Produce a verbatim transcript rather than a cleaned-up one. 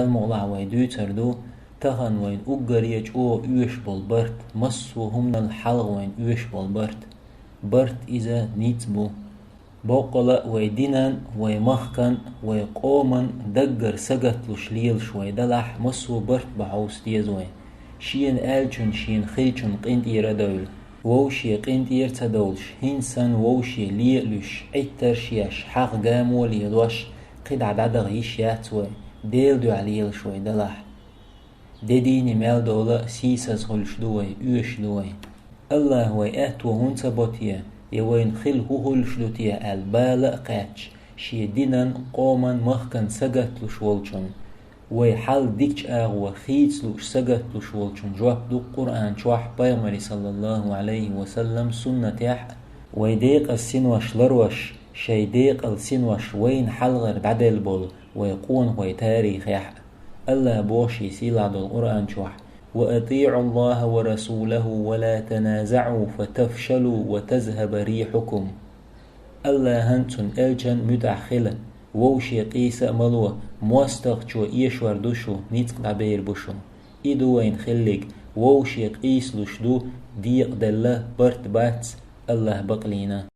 Салмукъла вай дуьйцур ду, тахана вайна уггаре чӀогӀа оьшуш болу барт, массо а хӀуманал хьалха вайна оьшуш болу барт. Барт иза ницкъ бу. Боккъала а вай динан, вай махкан, вай къоман даггара сагатлуш лелаш вай далахь, массо а барт бан хьовса деза вай. Шена аьллачун, шена хиллачун къинтӀера а довла. Вовше къинтӀера ца довлуш, хӀинца санна вовше лелуш, Ӏиттарш еш, хьагӀ гамо а лелош, кхидӀа дӀадаха йиш яц вай, Делан дуьхьа лелаш вай далахь. Де дийне мел довла а сийсаз хуьлуш ду вай, оьшуш ду вай. АллахӀа вай аьтто хӀунда ца бо те, я вайна хила хӀун хуьлуш ду те аьлла бала а кхаьчча, шен динан, къоман, махкан сагатлуш волчун, вай хьал дикачу агӀор хийца лууш сагатлуш волчун жоп ду Къуръан чохь Пайхамаран, саллаллаху Ӏалайхи ва саллам, суннатехь а, вай декъаза синош ларош, шайн декъала синош вайна хьалхара дӀаделла болу вай къонахойн тарихехь а. АллахӀа боху шен сийлахь долу Къуръан чохь: «وأطيعوا الله ورسوله ولا تنازعوا فتفشلوا وتذهب ريحكم». АллахӀан, цуьнан элчан муьтӀахь хила, вовше къийса а ма ло, мостагӀчо эшор ду шу, ницкъ дӀабер бу шу. И ду вайна хилларг, вовше къийсалуш ду, декъаделла, барт бац, АллахӀ бакълийна.